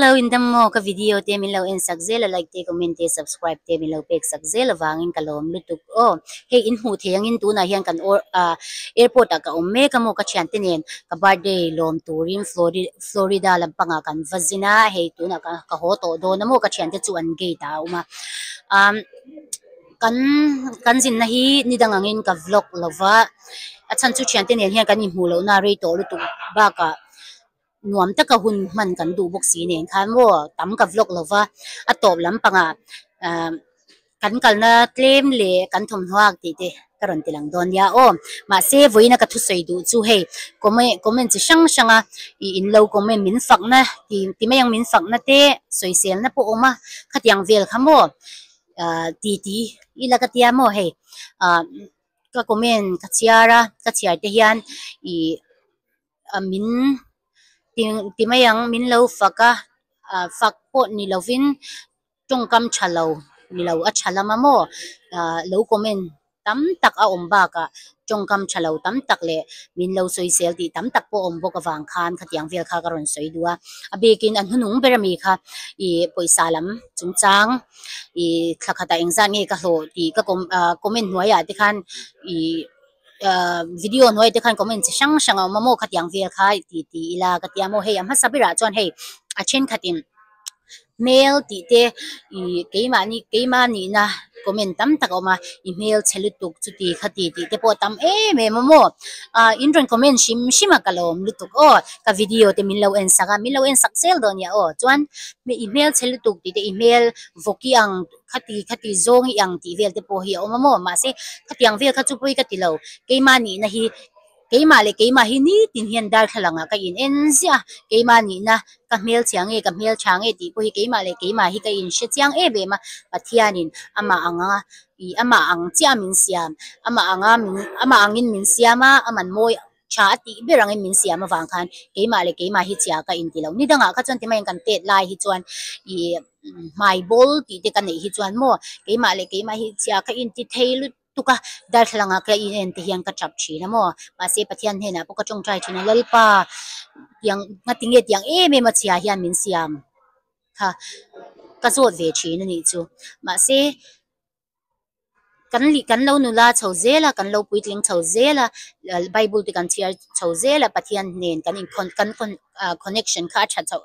Hello in dam maw ka video te min lo en sak zel a like te comment te subscribe te min lo pek sak zel avangin ka lawm lutuk aw. Hei in hmuh thei angin tunah hian kan or ah airport ah ka awm mek a maw ka thiante nen ka birthday lawm turin Flori Florida lampangah kan va zin a hei tunah ka ka haw tawh dawn a maw ka thiante chu an gate ah a awm a umm kan kan zinna hi ni dang angin ka vlog lova a chhan chu thiante nen hian kan inhmuh lohna a rei tawh lutuk bakah. Nuam taka hun hman kan duh bawk si nen khan maw tam ka vlog lo va, a tawp lampangah ahh kan kalna tlem leh kan thawmhnaw ak tih te ka rawn ti lang dawn nia aw. Mahse vawiina ka thusawi duh chu hei comment comment chi hrang hranga ih in lo comment min fakna ti ti mai ang min fakna te sawiselna pawh a awm a, khatiang vel kha maw ahh ti ti ila ka tia maw hei ahh ka comment ka chhiar a ka chhiar te hian ih. a min ti mai ang min lo fak a ah fak pawh ni lovin tawngkam tha lo ni lo a tha lam a maw ah lo comment tam tak a awm bakah tawngkam tha lo tam tak leh min lo sawisel tih tam tak pawh a awm bawk avang khan khatiang vel kha ka rawn sawi duh a a bikin a hnunung ber ami kha ih pawisa lam chungchang ih thla khatah engzat nge ka hlawh tih ka ah comment hnuaiah te khan ih. Ahh video hnuai te khan comment chi hrang hrang a awm a maw khatiang vel kha ti ti ila ka tia maw hei a hmasa berah chuan hei a thenkhatin hmel tih te ih keimahni keimah nihna comment tam tak a awm a i hmel chhe lutuk chuti khati tih te pawh a tam em em a maw ah in rawn comment hrim hrim a ka lawm lutuk aw ka video te min lo en sak a min lo en sak zel dawn nia aw chuan i hmel chhe lutuk tih te i hmel vawki ang. Khati khati zawng i ang tih vel te pawh hi a awm a maw? Mahse, khatiang vel kha chu pawi ka ti lo. Keimah nihna hi, keimah leh keimah hi nitin hian darthlalang ah ka in en ziah a. Keimah nihna ka hmelchhia nge ka hmeltha nge tih pawh hi keimah leh keimah hi ka in hre chiang em em a. Pathianin amah anga ih amah ang chiah a min siam, amah anga min amah angin min siam a, aman mawi tha a tih ber angin min siam avang khan keimah leh keimah hi chhia ka inti lo. Ni dangah kha chuan timaiin kan tet lai hi chuan ih hmai bawl tih te ka neih hi chuan maw keimah leh keimah hi chhia ka inti thei lutuk a, darthlalang ah ka in en te hian ka tap thin a maw. Mahse Pathian hnenah pawh ka tawngtai thin a, Lalpa tiang ngatinge tiang em em a chhia hian min siam kha ka zawt ve thin a nih chu. Mahse. Kan lih kan lo nula chho zel a, kan lo puitling chho zel a, Bible te kan chhiar chho zel a, Pathian nen kan in kan connection kha a tha chho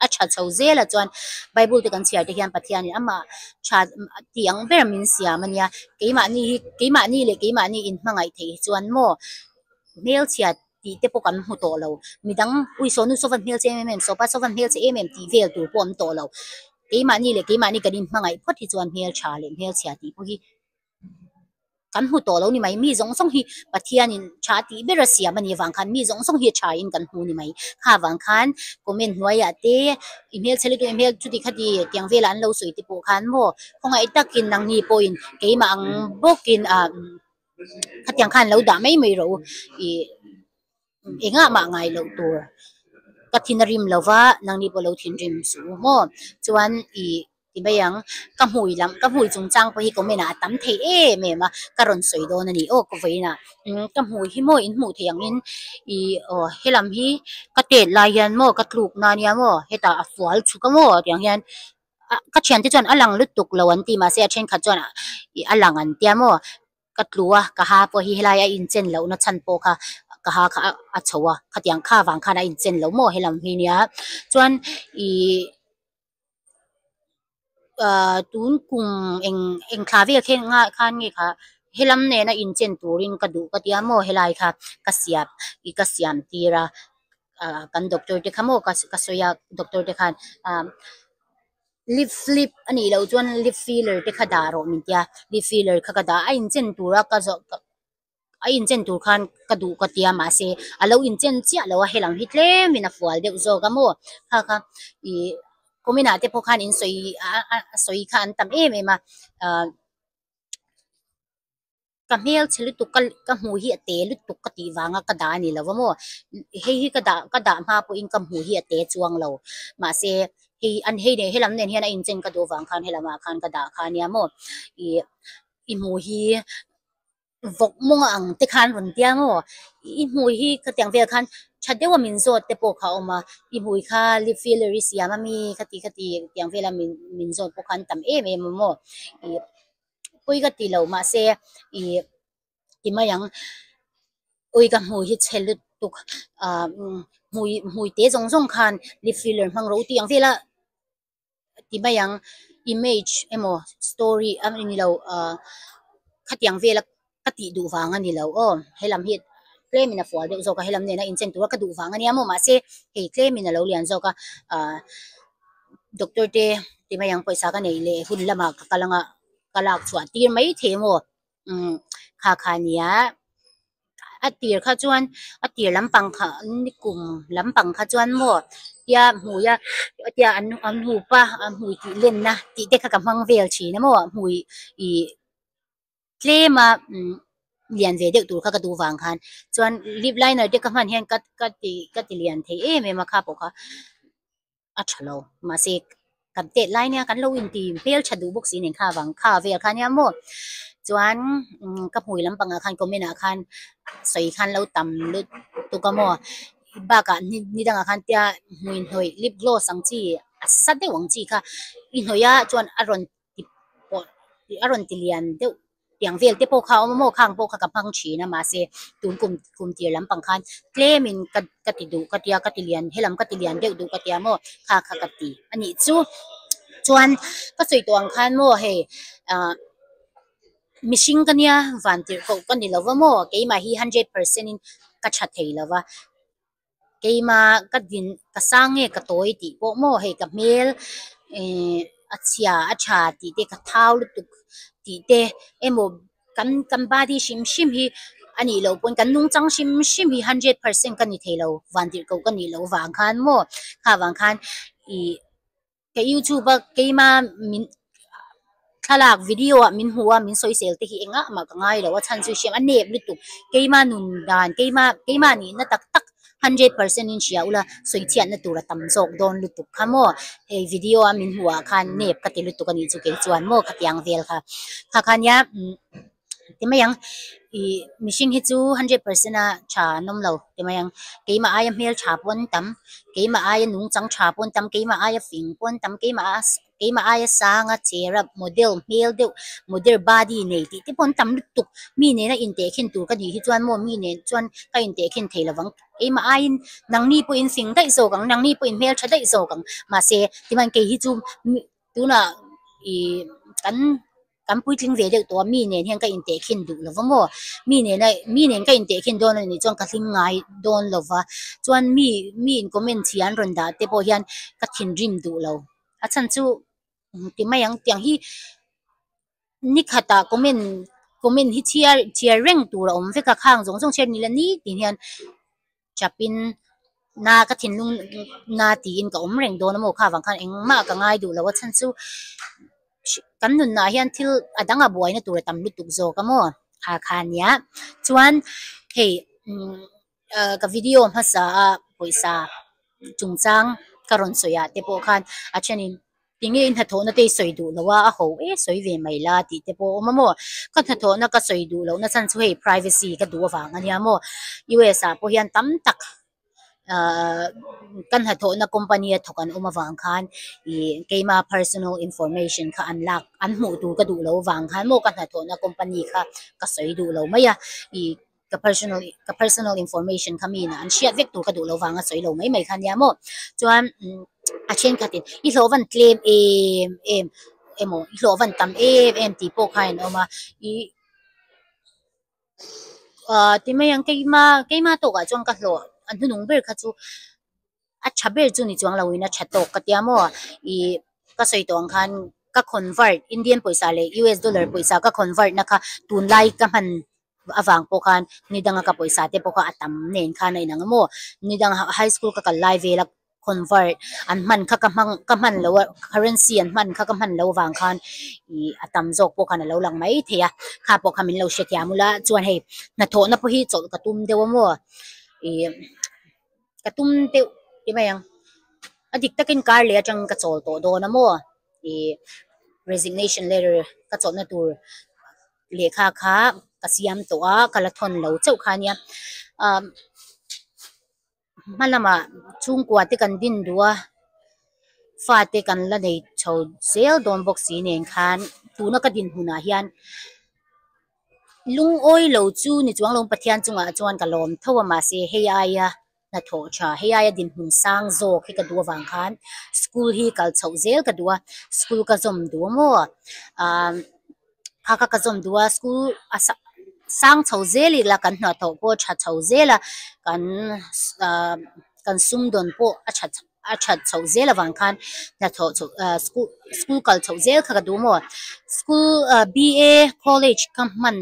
a tha chho zel a chuan Bible te kan chhiar te hian Pathianin amah tha tih ang ber min siam a nia, keimahni hi keimahni leh keimahni inhmangaih theih hi chuan maw hmelchhiat tih te pawh kan hmu tawh lo, midang ui saw nu saw van hmelchhe em em saw pa saw van hmelchhe em em tih vel tur pawh an tawh lo. Keimahni leh keimahni kan inhmangaih phawt hi chuan hmeltha leh hmelchhia tih pawh hi kan hmu tawh lo ni mai. Mi zawng zawng hi Pathianin tha tih ber a siam a nih avang khan mi zawng zawng hi a tha in kan hmu ni mai. Kha avang khan comment hnuaiah te i hmelchhe lutuk i hmel chuti khati tiang velah an lo sawi te pawh khan maw khawngaih takin nangni pawhin keimah ang bawkin ah khatiang khan lo dah mai mai rawh u ih Engah mah ngai loh tur ka thin a rim lo va, nangni pawh lo thinrim suh u maw? Chuan ih ti mai ang, ka hmui lam ka hmui chungchang pawh hi comment ah a tam thei em em a, ka rawn sawi dawn a ni aw ka vawiinah. Umm ka hmui hi maw in hmuh theih angin ih aw helam hi ka tet lai hian maw ka tluk na nia maw hetah a fual chhuk a maw tiang hian ka thiante chuan a lang lutuk lo an ti mahse a thenkhat chuan ih a lang an tia maw. Ka tlu a, ka ha pawh hi helai a inchen lohna chhan pawh kha ka ha kha a chho a, khatiang kha vang khan a inchen lo maw helam hi nia. Chuan ih ah tun kum eng eng thla vel khen nga khan nge kha helam nena inchen turin ka duh ka tia maw helai kha ka siam ih ka siam tir a ah kan doctor te kha maw ka ka sawi a doctor te khan ah. Lip flip a nih loh chuan lip filler te kha dah rawh min tia, lip filler kha ka dah a inchen tura ka zawh a inchen tur khan ka duh ka tia mahse a lo inchen chiah lo a helam hi tlemin a fual deuh zawk a maw kha kha ih kumin ah te pawh khan in sawi a sawi kha an tam em em a ah. Ka hmel chhe lutuk ka ka hmuh hi a te lutuk ka tih vanga ka dah a ni lo va maw hei hi ka dah ka dah hma pawhin ka hmuh hi a te chuang lo mahse hei an hei nen helam nen hian a inchen ka duh vang khan helamah khan ka dah kha a nia maw ih i hmuh hi vawk mawng ang te khan rawn tia maw i hmuh hi khatiang vel khan. Tha deuha min zawt te pawh kha a awm a, i hmui kha lip filler i siam a mi khati khati tiang vela min min zawt pawh kha an tam em em a maw ih pawi ka ti lo mahse ih ti mai ang awi ka hmui hi chhe lutuk ah hmui hmui te zawng zawng khan lip filler hmang rawh u tih ang vela ti mai ang image emaw story a ni lo ah khatiang vela ka tih duh vang a ni lo aw helam hi tlemin a fual deuh zawk a helam nena inchen tura ka duh vang a nia maw mahse hei tlemin a lo lian zawk a ah doctor te ti mai ang pawisa ka neih leh hun lamah ka kal anga ka lak chhuah tir mai thei maw umm kha kha nia a tir kha chuan a tir lampang kha nikum lampang kha chuan maw tia hmui a tia an an hup a a hmui tih lenna tih te kha ka hmang vel thin a maw hmui ih tlem a umm lian ve deuh tur kha ka duh vang khan chuan lip liner te ka hman hian ka ka ti ka ti lian thei em em a kha pawh kha a tha lo mahse kan tet lai nia kan lo inti hmeltha duh bawk si nen kha vang kha vel kha nia maw chuan ka hmui lampangah khan comment ah khan sawi khan lo tam lutuk a maw bakah ni ni dangah khan tia hmui hnawih lip gloss ang chi a sa deuh ang chi kha i hnawih a chuan a rawn ti pawh a rawn ti lian deuh tiang vel te pawh kha a awm a maw khang pawh kha ka hmang thin a mahse tun kum kum tir lampang khan tlemin ka ka ti duh ka tia ka ti lian helam ka ti lian deuh duh ka tia maw kha kha ka ti a nih chu chuan ka sawi tawh ang khan maw hei ah mihring ka nia van tirh koh ka ni lo va maw keimah hi hundred percent in ka tha thei lo va. Keima ka din ka sang nge ka tawi tih pawh maw hei ka hmel eh a chhia a tha tih te ka thau lutuk tih te emaw kan kan body hrim hrim hi a nih loh pawn kan nungchang hrim hrim hi hundred percent ka ni thei lo van tirh koh ka nih loh vang khan maw kha vang khan ih. Ka youtube a keima min thlalak video ah min hmu a min sawisel te hi engah mah ka ngai lo a chhan chu hriam a nep lutuk keima nun dan keima keima nihna tak tak 100% in hria ula sawichhiatna tur a tam zawk dawn lutuk kha maw hei video a min hmuh ah khan nep ka ti lutuk a nih chu kei chuan maw khatiang vel kha kha kha nia ti mai ang ih mihring hi chu 100% a tha an awm lo ti mai ang keimah aia hmel tha pawh an tam keimah aia nungchang tha pawh an tam keimah aia fing pawh an tam keimah a keimah aia sanga chair a model hmel deuh model body nei tih te pawh an tam lutuk mi nena intehkhin tur ka nih hi chuan maw mi nen chuan ka intehkhin thei lovang keimah aiin nangni pawhin fing daih zawk ang nangni pawhin hmel tha daih zawk ang mahse tichuan kei hi chu tunah ih kan. Kan puitling ve deuh tawh a, mi nen hian ka intehkhin duh lo va maw? Mi nena mi nen ka intehkhin dawn a nih chuan ka hlim ngai dawn lo va, chuan mi mi in comment chhia an rawn dah te pawh hian ka thinrim duh lo. A chhan chu ti mai ang tiang hi ni khatah comment comment hi chhiar chhiar reng tur a awm vek a, khang zawng zawng chhiar ni la nitin hian chapin na ka thinlung na tiin ka awm reng dawn a maw kha vang khan engmah ka ngai duh lo a chhan chu kan nunah hian thil a dang a buaina tur a tam lutuk zawk a maw kha kha nia chuan hei ka video hmasa a pawisa chungchang ka rawn sawi ah te pawh khan a thenin Tinge i hnathawhna te i sawi duh loh a, a ho e sawi ve mai la tih te pawh a awm a maw? Ka hnathawhna ka sawi duh lohna chhan chu hei privacy ka duh avang a nia maw? US ah pawh hian tam tak ahh ka hnathawhna company a thawk an awm avang khan ih keima personal information kha an lak an hmuh tur ka duh loh avang khan maw ka hnathawhna company kha ka sawi duh lo mai a ih ka personal ka personal information kha mi inah an hriat vek tur ka duh lo vang a sawi lo mai mai kha nia maw chuan a thenkhatin i hlawh van tlem em em emaw i hlawh van tam em em tih pawh kha in awm a ih ah ti mai ang keima keima tawkah chuan ka hlawh a hnunung ber kha chu a tha ber chu ni chuang loin a tha tawk ka tia maw ih ka sawi tawh ang khan ka convert Indian pawisa leh US dollar pawisa ka convert na kha tunlai ka hman avang pawh khan ni danga ka pawisa te pawh kha a tam nen khan a inang a maw ni danga high school ka kal lai vela convert an hman kha ka hmang ka hman loh a currency an hman kha ka hman loh avang khan ih a tam zawk pawh khan a lo lang mai thei a kha pawh kha min lo hrethiam ula chuan hei hnathawhna pawh hi chawlh ka tum deuh a maw ih ka tum deuh ti mai ang a dik takin kar leh atang ka chawl tawh dawn a maw ih resignation letter ka chawlhna tur lehkha kha ka siam tawh a ka la thawn lo chauh kha ania ah Hma lamah chhungkua te kan din duh a, fate kan la nei chho zel dawn bawk si nen khan tuna ka dinhmunah hian lungawi lo chu ni chuang lo Pathian chungah chuan ka lawm tho a mahse hei aia hnathawh tha hei aia dinhmun sang zawk hi ka duh avang khan school hi kal chhoh zel ka duh a school ka zawm duh a maw ah kha kha ka zawm duh a school a sang chho zel ila kan hnathawh pawh a tha chho zel a kan ah kan sumdawn pawh a tha a that chhoh zel avang khan hnathawh chhoh ah school school kal chhoh zel kha ka duh maw school ah B A college ka hman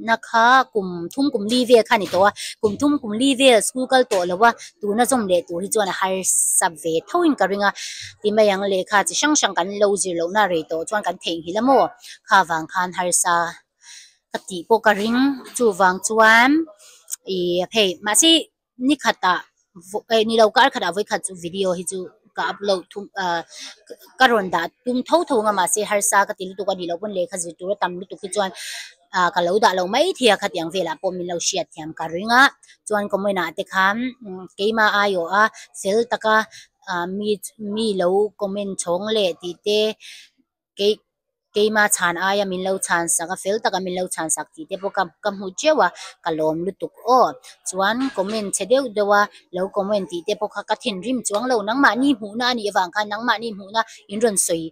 na kha kum thum kum li vel kha a ni tawh a kum thum kum li vel school kal tawh lo a tuna zawm leh tur hi chuan a harsa ve tho in ka ring a ti mai ang lehkha chi hrang hrang kan lo zir lohna rei tawh chuan kan theihnghilh a maw kha vang khan harsa ka tih pawh ka ring chuvang chuan ih hei mahse ni khatah eh ni lo kar khatah vawikhat chu video hi chu ka upload thung ah ka rawn dah tum tho tho ang a mahse harsa ka ti lutuk a nih loh pawn lehkha zir tur a tam lutuk hi chuan ah ka lo dah lo mai thei a khatiang velah pawh min lo hriat thiam ka ring a chuan comment ah te khan keimah aiawh a fel taka ah mi mi lo comment chhawng leh tih te kei keima chhan aia min lo chhan sak a fel taka min lo chhan sak tih te pawh ka ka hmu teuh a ka lawm lutuk aw chuan comment chhe deuh deuh a lo comment tih te pawh kha ka thinrim chuang lo nangmahni hmuhna a nih avang khan nangmahni hmuhna in rawn sawi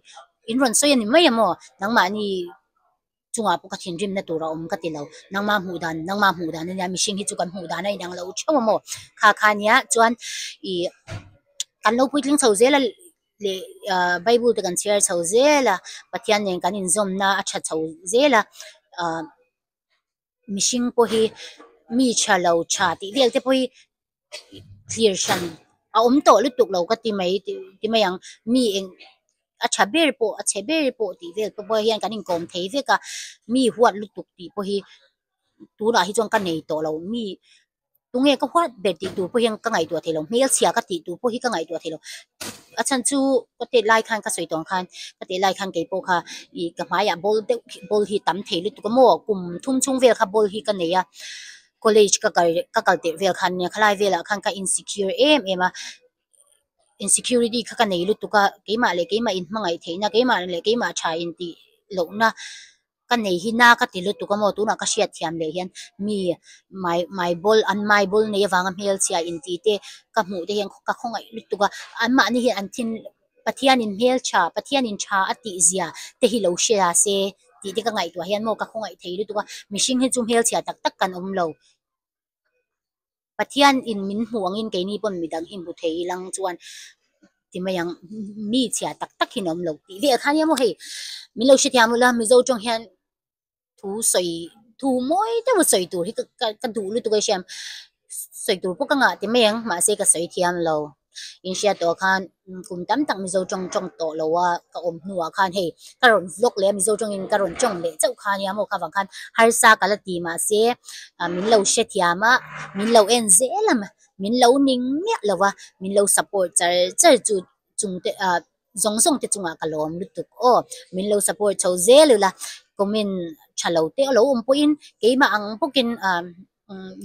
in rawn sawi a ni mai a maw nangmahni chungah pawh ka thinrim na tur a awm ka ti lo nangma hmuh dan nangma hmuh dan ania mihring hi chu kan hmuh dan a inang lo theuh a maw kha kha nia chuan ih kan lo puitling chho zel a. leh ah bible te kan chhiar chho zel a pathian nen kan inzawmna a tha chho zel a ah mihring pawh hi mi tha lo tha tih vel te pawh hi thlir hran a awm tawh lutuk lo ka ti mai ti mai ang mi eng a tha ber pawh a chhe ber pawh tih vel te pawh hian kan inkawm thei vek a mi huat lutuk tih pawh hi tunah hi chuan ka nei tawh lo mi. Tunge ka huat ber tih tur pawh hian ka ngaihtuah thei lo, hmelchhia ka tih tur pawh hi ka ngaihtuah thei lo. A chhan chu ka tet lai khan ka sawi tawng khan ka tet lai khan kei pawh kha ih ka hmaiah bawl deuh bawl hi tam thei lutuk a maw kum thum chhung vel kha bawl hi ka nei a college ka kal ka kal tirh vel khan nia khalai velah khan ka insecure em em a insecurity kha ka nei lutuk a keimah leh keimah inhmangaih theihna keimah leh keimah tha intih lohna. Ka nei hi na ka ti lutuk a maw tunah ka hriat thiam leh hian mi mai mai bawl an mai bawl nei avanga hmelchhia intih te ka hmuh te hian ka khawngaih lutuk a anmahni hian an thin Pathianin hmeltha Pathianin tha a tih zia te hi lo hria se tih te ka ngaihtuah hian maw ka khawngaih thei lutuk a mihring hi chu hmelchhia tak tak kan awm lo. Pathian in min hmuh angin keini pawn midang hi hmu thei ilang chuan ti mai ang mi chhia tak tak hi an awm lo tih vel kha nia maw hei min lo hrethiam ula Mizo tawng hian thu sawi thu mawi deuh a sawi tur hi ka ka duh lutuk a hriam sawi tur pawh ka ngah ti mai ang mahse ka sawi thiam lo. Inhriat tawh khan kum tam tak Mizo tawng tawng tawh lo a ka awm hnuah khan hei ka rawn vlog leh a Mizo tawngin ka rawn tawng leh chauh kha nia maw kha vang khan harsa ka la ti mahse ah min lo hrethiam a min lo en zel a min lo ning miah lo a min lo support char char chu chung te ah zawng zawng te chungah ka lawm lutuk aw min lo support chho zel ula comment tha lo te a lo awm pawhin keimah ang bawkin ah.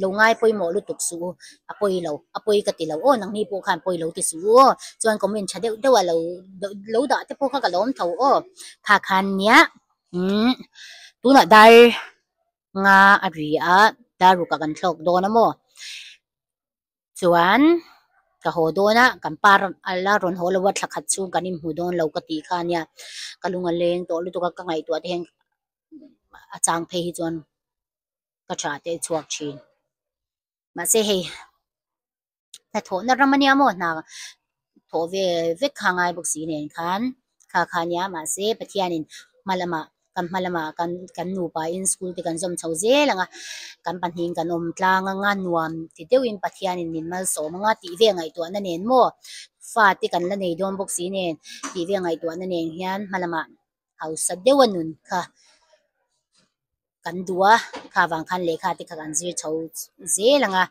Lo ngai pawimawh lutuk suh u, a pawi lo, a pawi ka ti lo aw, nangni pawh khan pawi lo ti suh u aw, chuan comment tha deuh deuh a lo lo dah te pawh kha ka lawm tho aw, kha khan nia umm tunah dar nga a ri a, dar rukah kan thlawk dawn a maw chuan ka haw dawn a, kan pa a la rawn haw lo a thla khat chhung kan inhmu dawn lo ka tih kha ania, ka lung a leng tawh lutuk a ka ngaihtuah te hian a chang phei hi chuan. Ka tha te chhuak thin. Mahse hei hnathawhna ram ania maw hna thawh ve vek kha ngai bawk si nen khan kha kha ania mahse Pathianin hma lamah kan hma lamah kan kan nupa in school te kan zawm chho zel ang a kan pahnih kan awm tlang anga nuam ti deuhin Pathianin min malsawm anga tih vel ngaihtuahna nen maw fa te kan la nei dawn bawk si nen tih vel ngaihtuahna nen hian hma lamah hausa deuh a nun kha. Kan duh a, kha vang khan lehkha te kha kan zir chho zel ang a,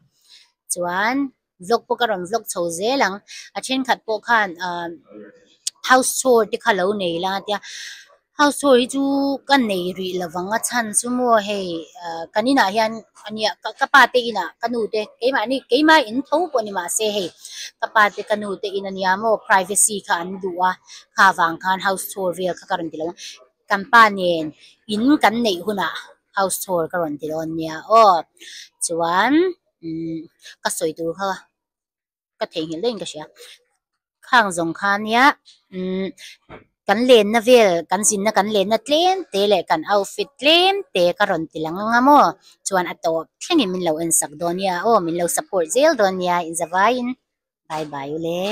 chuan vlog pawh ka rawn vlog chho zel ang, a thenkhat pawh khan ahh house chore te kha lo nei la tia House tour hi chu ka nei rih lovang a chhan chu maw hei ah kan inah hian ania ka pa te inah ka nu te keimahni keimah in tho pawh ni mahse hei ka pa te ka nu te in ania maw privacy kha an duh a kha vang khan house tour vel kha ka rawn ti lo a kan pa nen in kan neih hunah house tour ka rawn ti dawn nia aw chuan umm ka sawi tur kha ka theihnghilh daih in ka hria khang zawng kha nia umm kan lenna vel kan zinna kan lenna tlem te leh kan outfit tlem te ka rawn ti lang anga maw chuan a tawp thlengin min lo en sak dawn nia aw min lo support zel dawn nia inzavaiin bye bye u le.